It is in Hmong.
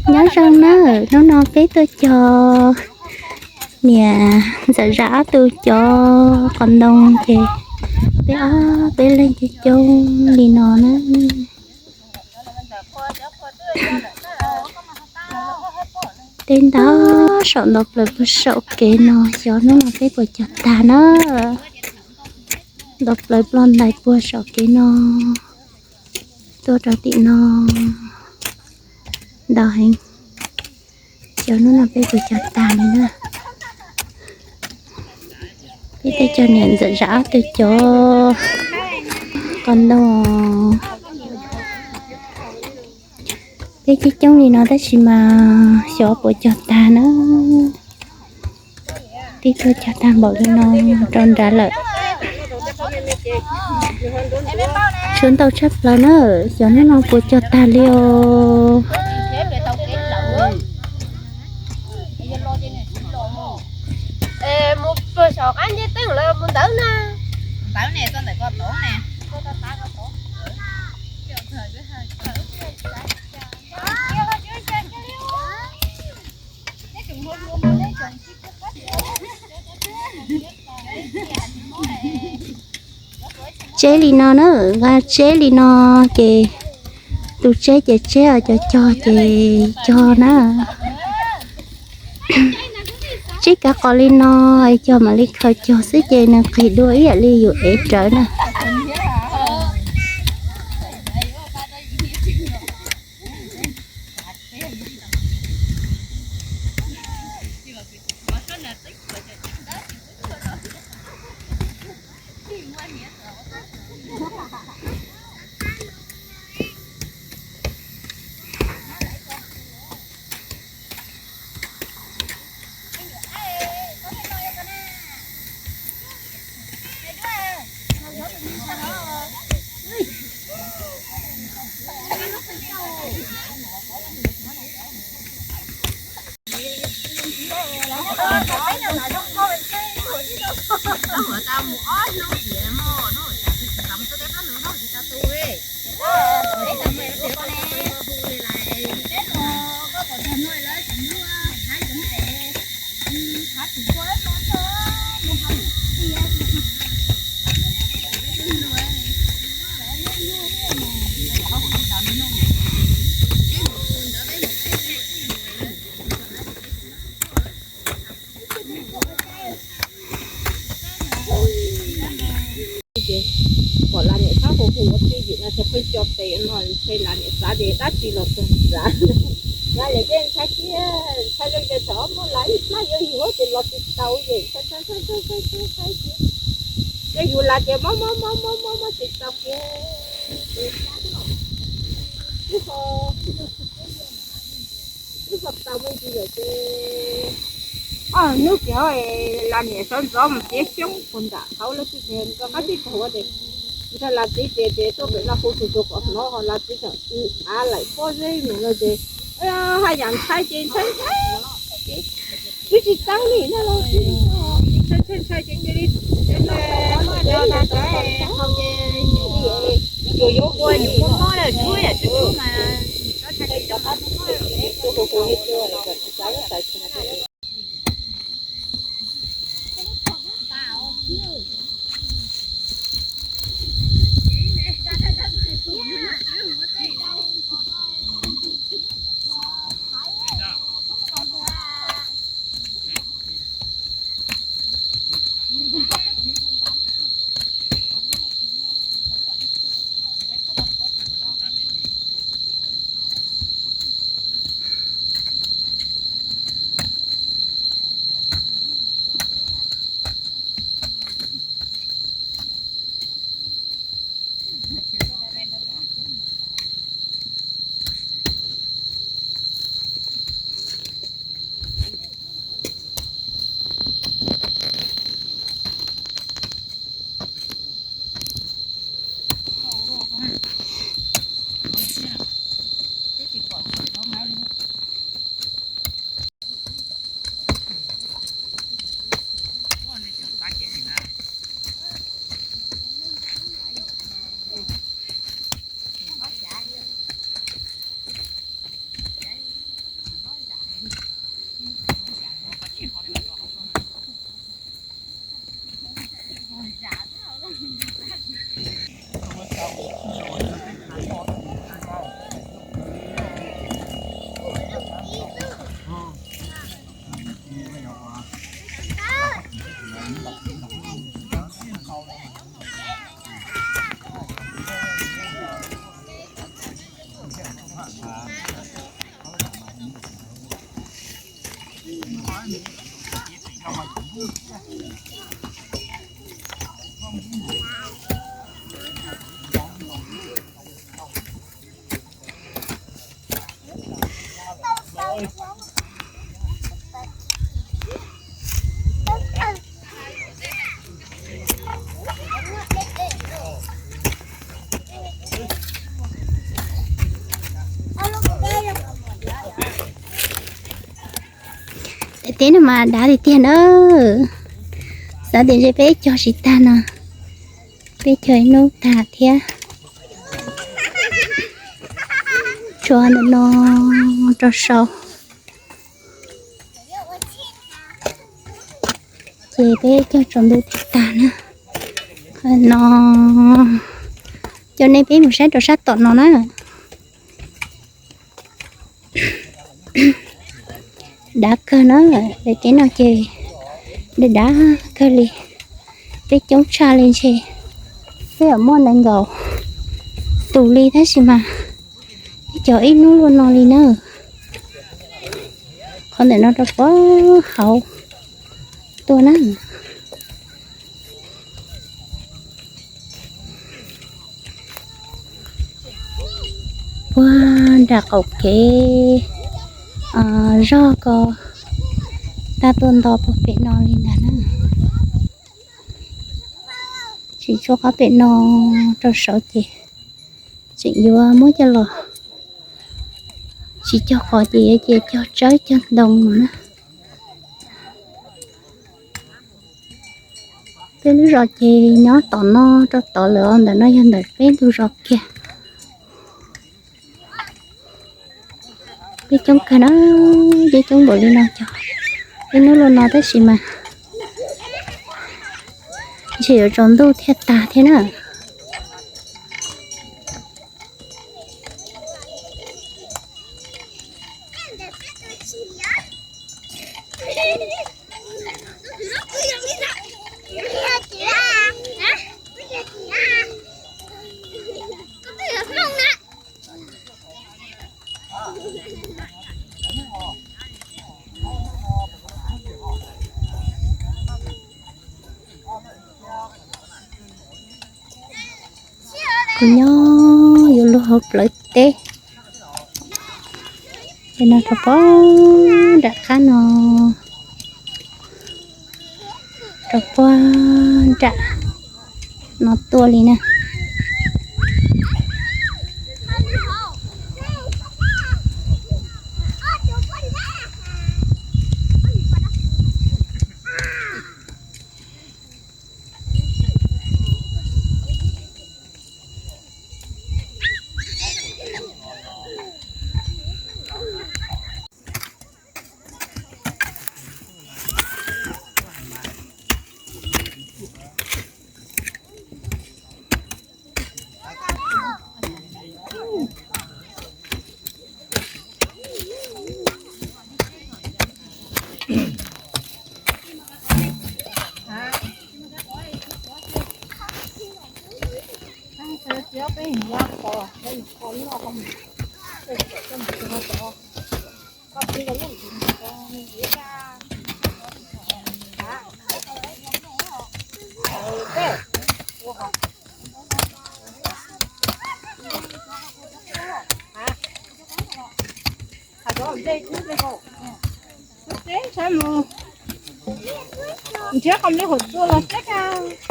Nyob zoo na, hnub no peb tuaj cog niam ntxawm Zam ob tug cov qos ntoo ces peb ob peb leeg coob coob li no na. Teb ntau saum ntau plaws puag saum kev no, xyov hnub no peb puas cog tag na. Ntau plaws ploj ntais puag saum kev no tuaj rau tim no ntau heev. Xyov hnub no peb puas cog tag li na. Peb tuaj cog niam ntxawm Zam ob tug cov qos ntoo. Peb coob coob li no tab sis mas xyov puas cog tag na. Tib tuaj cog tag npaum li no rau nrad lawm. Tshuav ntau tshaj plaws na, xyov hnub no puas cog tag li os. Mus pluag saum qab ncej teeb lawm mus ntawd na. Ntawd ne, txog ntawm ko tod ne. Tseb li no na, nqa tseb li no ces tus tseb ces tseb, cov cog ces cog na. Tseb kav qos li no, cog mam li khaws cog xwb ces nws qis dua ib yam li yus ev rawv na. Ces kom Las niam txhob hu hu ua twj ywm no, ces pheej co tes no, ces Las niam xav tias dab tsi los txog xav. Las niam ces ntshai tiag, ntshai zoo ces thaum ob muab Las ib plab yuav yus ces los tsis tau ces ntshai ntshai ntshai ntshai ntshai ntshai tias yog yus Las ces mob mob mob mob mob mob tsis tau kiag. Wb ho tau me ntsis lawm ces ob hnub kiag Las niam sawv ntxov mus tiav xyoob puag nram hauv lawv txij tes, qab tib taug ua tes, ntshai Las txiv ces tes tuaj pem no hu tus tsuag kom hnov ho Las txiv tseem av laim pob zeb mus no ces haj yam ntshai ces ntshai ntshai ces twb tsis tau li no los ntshai ntshai ces cia li yuav yuav ua nim mob mob lawm tub yam tub mas Teb no mas dav tiag tiag na. Xav tias ntshe peb cog tsis tag no, peb cog ib hnub tag thiab. Tshuav ntawm no rau saud. Ces peb cog tsaus ntuj thiaj tag na. No, coj nej peb mus saib rau sab tom no na. Dav kawg na, daim teb no ces dav dav kawg li. Peb coob tshaj li ntshe peb yuav muaj nees nkaum tus li tab sis mas peb cog ib hnub luaj no li na. Qhov ntawm no rau puag hauv tuaj na. Puag nram qaum kev zog ko tag tuaj nto puag pem no li ntag na. Tseem tshuav qhov pem no rau saud ces tseem yuav muab coj los, tsis cog qos ces yuav cia cog tsawb cog ntoo no na. Peb lub zos ces nyob tom no rau tod lawm, ntawm no yog ntawm peb ntug zos kiag. Peb coob kawg na, peb coob npaum li no cog ib hnub luaj no tab sis mas ntshe yuav tsaus ntuj thiaj tag thiab na. Kuv nyob yuav luag hauv plawv teb. Ces no rau puag nram qab no, rau puag nram no tuaj li na. Nrhiav qos li hauv tuaj los xwb.